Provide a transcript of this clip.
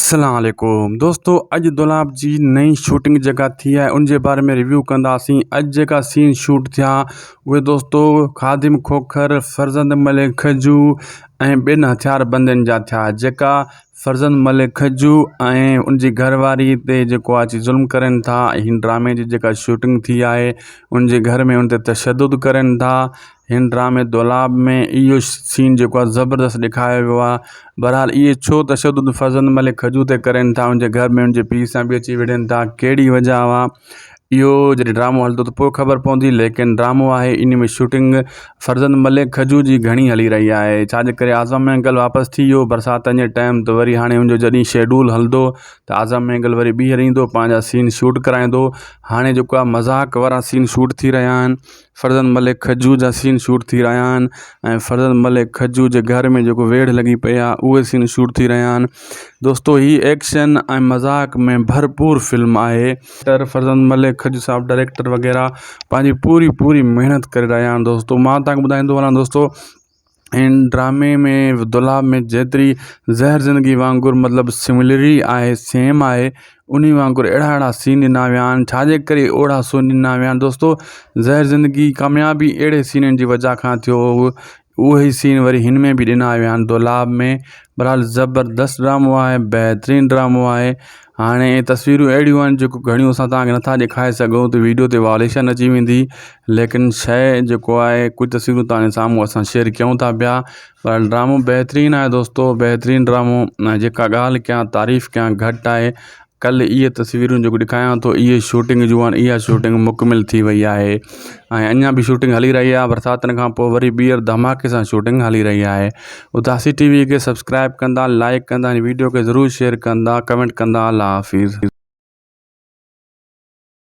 السلام عليڪم دوستو اڄ دولاب جي نئين شوٽنگ جيڪا ٿي آهي ان جي باري ۾ ريويو ڪنداسين اڄ جيڪا سين شوٽ ٿيا اهي دوستو خادم کوکر فرزند ملڪ کجو ۽ ٻين هٿيار بندن جا ٿيا جيڪا فرزند ملڪ کجو ۽ ان جي گهر واري تي جيڪو اچي ظلم ڪرن ٿا هن ڊرامي جي جيڪا شوٽنگ ٿي آهي ان جي گهر ۾ ان تي تشدد ڪرن ٿا هن ڊرامي دولاب ۾ اهو سين جيڪو آهي زبردست ڏيکاريو ويو آهي بهرحال اهي ڇو تشدد فرزند ملڪ کجو تي ڪرين ٿا ان جي گهر ۾ ان جي پيء سان به اچي وڙهن ٿا ڪهڙي وجه آهي اهو جڏهن ڊرامو هلندو ته پوء خبر پوندي ليڪن ڊرامو آهي ان ۾ شوٽنگ فرزند ملڪ کجو جي گهڻي هلي رهي آهي ڇاجي ڪري اعظم مينگل واپس ٿي ويو برساتن جي ٽائيم ته وري هاڻي ان جو جڏهن شيڊول هلندو ته اعظم مينگل وري ٻيهر ايندو پنهنجا سين شوٽ ڪرائيندو هاڻي جيڪو آهي مذاق وارا سين شوٽ ٿي رهيا آهن فرزند ملڪ کجو جا سين شوٽ ٿي رهيا آهن ۽ فرزند ملڪ کجو جي گهر ۾ جيڪو ويڙهه لڳي پئي آهي اهي سين شوٽ ٿي رهيا آهن دوستو هي ايڪشن ۽ مذاق ۾ ڀرپور فلم آهي ٽر فرزند ملڪ کجو صاحب ڊائريڪٽر وغيره پنهنجي پوري پوري محنت ڪري رهيا آهن دوستو مان تهانکي ٻڌائيندو هلان دوستو ان ڊرامي ۾ دولاب ۾ جيتري زهر زندگي وانگر مطلب سملري آهي سيم آهي انهي وانگر اهڙا اهڙا سين ڏنا ويا آهن ڇاجي ڪري اهڙا سين ڏنا ويا آهن دوستو زهر زندگي ڪاميابي اهڙي سينن جي وجه کان ٿيو اهي ئي سين وري هن ۾ به ڏنا ويا آهن دولاب ۾ بهرحال زبردست ڊرامو آهي بهترين ڊرامو آهي هاڻي تصويرون اهڙيون آهن جيڪو گهڻيون اسان توهان کي نٿا ڏيکاري سگهون ته ويڊيو تي واليشن اچي ويندي ليڪن شيء جيڪو آهي ڪجهه تصويرون توهان جي سامهون اسان شيئر ڪيون ٿا پيا پر ڊرامو بهترين آهي دوستو بهترين ڊرامو جيڪا ڳالهه ڪيان تعريف ڪيان گهٽ آهي ڪلهه اهي تصويرون جيڪو ڏيکاريان ٿو اهي شوٽنگ جون آهن اها شوٽنگ مڪمل ٿي وئي آهي ۽ اڃا به شوٽنگ هلي رهي آهي برساتن کان پوء وري ٻيهر ڌماڪي سان شوٽنگ هلي رهي آهي اداسي ٽي وي کي سبسڪرائب ڪندا لائڪ ڪندا ۽ ويڊيو کي ضرور شيئر ڪندا ڪمينٽ ڪندا الله حافظ.